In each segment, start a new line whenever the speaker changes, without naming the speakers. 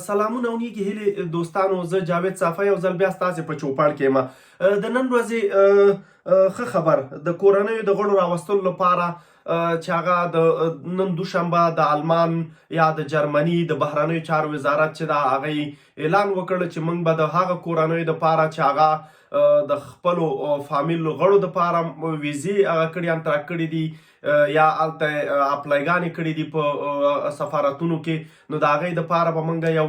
سلامونه او نیکې هیلې دوستانو، زه جاوید صافی یو ځل بیا ستاسې په چوپړ کې یم. د نن ورځې ښه خبر د کورنیو د غړو راوستلو لپاره چې هغه د نن دوشنبه د آلمان یا د جرمني د بهرنیو چارو وزارت چې دا هغه اعلان وکړ چې موږ به د هغه کورنیو لپاره چې هغه د خپلو فامیل غړو لپاره ویزې هغه کړي انتراک کړي دي یا هلته اپلایګانې کړې دي په سفارتونو کې، نو د هغې دپاره به موږ یو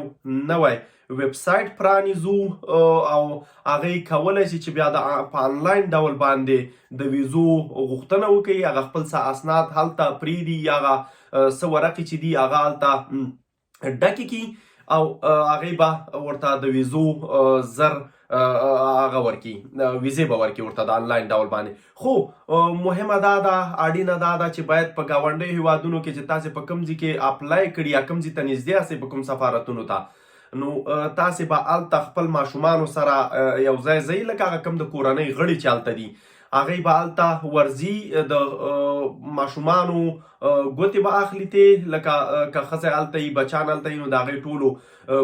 نوی ویب سایټ پرانیزو او هغه کولای شي چې بیا د په انلاین ډول باندې د ویزو غوښتنه وکړي، هغه خپل څه اسناد هلته پریږدي یا هغه څه ورقې چې دي هغه هلته ډکې کړي او هغه به ورته د ویزو زر هغه ورکي، ویزې به ورکي ورته د انلاین ډول باندې. خو مهمه دا ده، اړینه دا ده چې باید په ګاونډیو هیوادونو کې چې تاسې په کوم ځای کې اپلای کړي یا کوم ځای ته نږدې یاستئ په کوم سفارتونو ته، نو تاسې به هلته خپل ماشومانو سره یو ځای ځئ، لکه هغه کوم د کورنۍ غړي چې هلته دي هغوی به هلته ورځي، د ماشومانو ګوتې به اخلي ته، لکه که ښځه هلته وي بچان هلته وي نو د هغې ټولو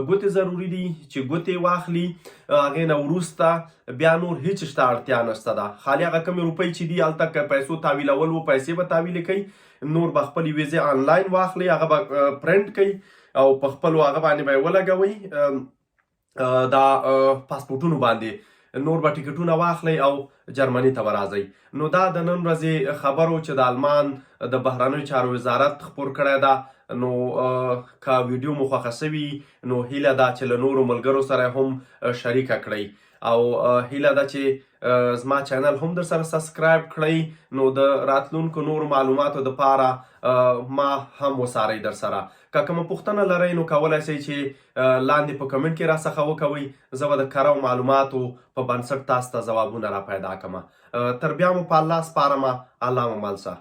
ګوتې ضروري دي چې ګوتې واخلي. هغې نه وروسته بیا نور هیڅ شته اړتیا نشته ده، خالي هغه کومې روپۍ چې دي هلته که پیسو تاویلول و پیسې به تاویلې کوي، نور به خپلې ویزې آنلاین واخلي، هغه به پرنټ کوي او په خپلو هغه باندې به یې ولګوي دا پاسپورټونو باندې، نور به ټیکټونه واخلئ او جرمني ته به راځئ. نو دا د نن ورځې خبرو چې د آلمان د بهرنیو چارو وزارت خپور کړی ده. نو که ویډیو مو خوښه سوي نو هیله ده چې له نورو ملګرو سره هم شریکه کړئ او هیله ده چې زما چینل هم در سره سبسکرایب کړئ، نو د راتلونکو نورو معلوماتو دپاره ما هم وڅارئ در سره. که کومه پوښتنه لرئ نو کولای شئ چې لاندې په کمنټ کې راڅخه وکوئ، زه به د کره معلوماتو په بنسټ تاسو ته ځوابونه را پیدا کړم. تر بیا مو په الله سپارم، الله مو مل شه.